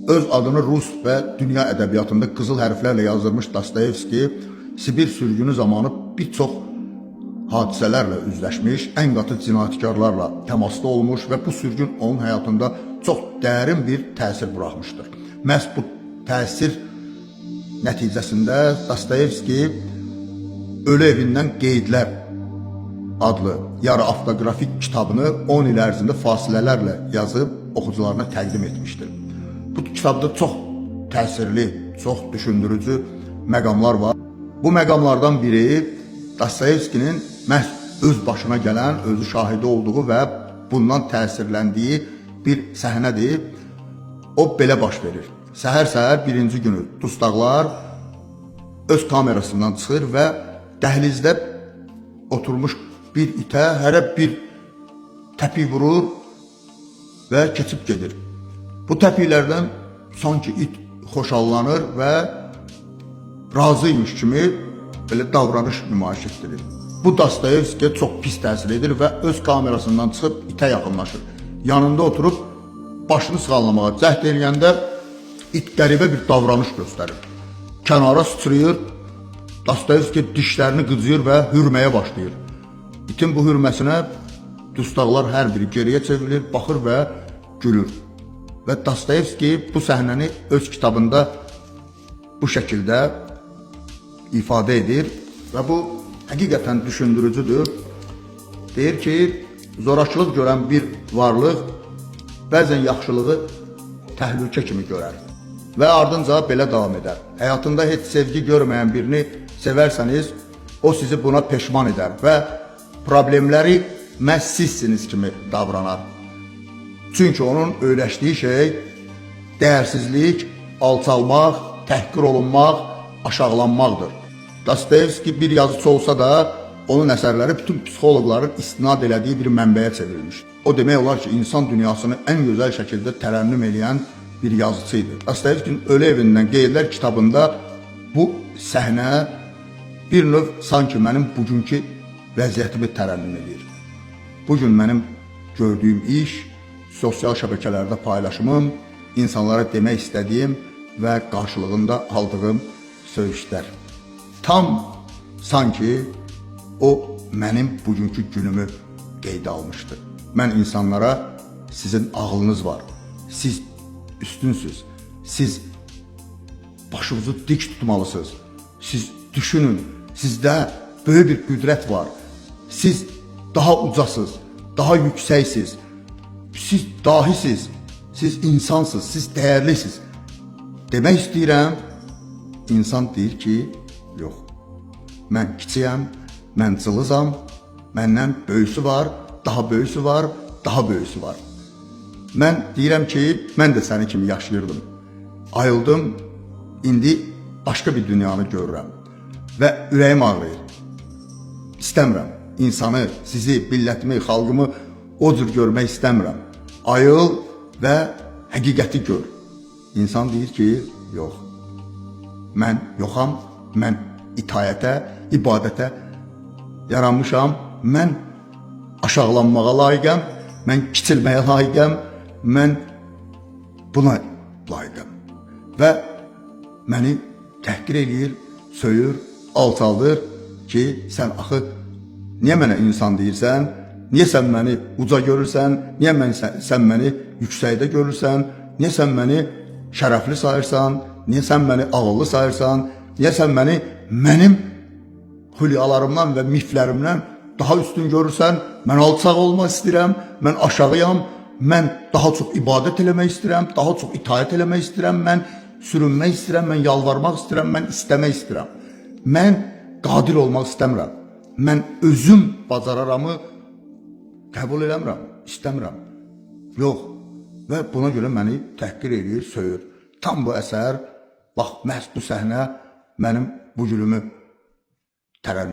Öz adını rus və dünya ədəbiyyatında qızıl hərflərlə yazdırmış Dostoyevski Sibir sürgünü zamanı bir çox hadisələrlə üzləşmiş, ən qatı cinayətkarlarla təmasda olmuş və bu sürgün onun həyatında çox dərin bir təsir buraxmışdır. Məhz bu təsir nəticəsində Dostoyevski Ölü evindən qeydlər adlı yarı avtoqrafik kitabını 10 il ərzində fasilələrlə yazıb oxucularına təqdim etmişdir. Bu kitabda çox təsirli, çox düşündürücü məqamlar var. Bu məqamlardan biri Dostoyevskinin məhz öz başına gələn, özü şahidi olduğu və bundan təsirləndiyi bir səhnədir. O belə baş verir. Səhər-səhər birinci günü dustaqlar öz kamerasından çıxır və dəhlizdə oturmuş bir itə hərə bir təpik vurur və keçib gedir. Bu təpiklərdən sanki it xoşallanır və razıymış kimi belə davranış nümayiş etdirir. Bu Dostoyevskiyə çox pis təsir edir və öz kamerasından çıxıb itə yaxınlaşır. Yanında oturub başını sığallamağa cəhd eləyəndə it qəribə bir davranış göstərir. Kənara sıçrayır, Dostoyevski dişlərini qıcıyır və hürməyə başlayır. İtin bu hürməsinə dustaqlar hər biri geriyə çevrilir, baxır və gülür. Və Dostoyevski bu səhnəni öz kitabında bu şəkildə ifadə edir və bu həqiqətən düşündürücüdür. Deyir ki, zorakılıq görən bir varlıq bəzən yaxşılığı təhlükə kimi görər və ardınca belə davam edər. Həyatında heç sevgi görməyən birini sevərsəniz, o sizi buna peşman edər və problemləri məhz sizsiniz kimi davranar. Çünki onun öyrəşdiyi şey dəyərsizlik, alçalmaq, təhqir olunmaq, aşağılanmaqdır. Dostoyevski bir yazıçı olsa da onun əsərləri bütün psixoloqların istinad elədiyi bir mənbəyə çevrilmiş. O demək olar ki, insan dünyasını ən gözəl şəkildə tərənnüm eləyən bir yazıçı idi. Dostoyevskinin Ölü evindən qeydlər kitabında bu səhnə bir növ sanki mənim bugünkü vəziyyətimi tərənnüm eləyir. Bu gün mənim gördüyüm iş, sosial şəbəkələrdə paylaşımım, insanlara demək istədiyim və qarşılığında aldığım söyüşlər. Tam sanki o mənim bugünkü günümü qeydə almışdı. Mən insanlara sizin ağlınız var, siz üstünsüz, siz başınızı dik tutmalısınız. Siz düşünün, sizdə böyük bir qüdrət var. Siz daha ucasınız, daha yüksəksiniz. Siz dahisiz, siz insansınız, siz dəyərlisiniz. Demək istəyirəm, insan deyir ki, yox. Mən kiçiyəm, mən cılızam, məndən böyüsü var, daha böyüsü var, daha böyüsü var. Mən deyirəm ki, mən də sənin kimi yaşayırdım. Ayıldım, indi başqa bir dünyanı görürəm və ürəyim ağrıyır. İstəmirəm insanı, sizi, millətimi, xalqımı o cür görmək istəmirəm. Ayıl və həqiqəti gör. İnsan deyir ki, yox. Mən yoxam, mən itayətə, ibadətə yaranmışam. Mən aşağılanmağa layiqəm, mən kiçilməyə layiqəm, mən buna layiqəm. Və məni təhqir eləyir, söyür, alçaldır ki, sən axı niyə mənə insan deyirsən? Niyə sən məni uca görürsən? Niyə sən məni yüksəkdə görürsən? Niyə sən məni şərəfli sayırsan? Niyə sən məni ağıllı sayırsan? Niyə sən məni mənim hülyalarımdan və miflərimdən daha üstün görürsən? Mən alçaq olmaq istəyirəm, mən aşağıyam, mən daha çox ibadət eləmək istəyirəm, daha çox itaət eləmək istəyirəm, mən sürünmək istəyirəm, mən yalvarmaq istəyirəm, mən istəmək istəyirəm. Mən qadir olmaq istəmirəm. Mən özüm bacararamı qəbul eləmirəm, istəmirəm. Yox. Və buna görə məni təhqir eləyir, söyür. Tam bu əsər, bax məhz bu səhnə mənim bu günümü tərənnüm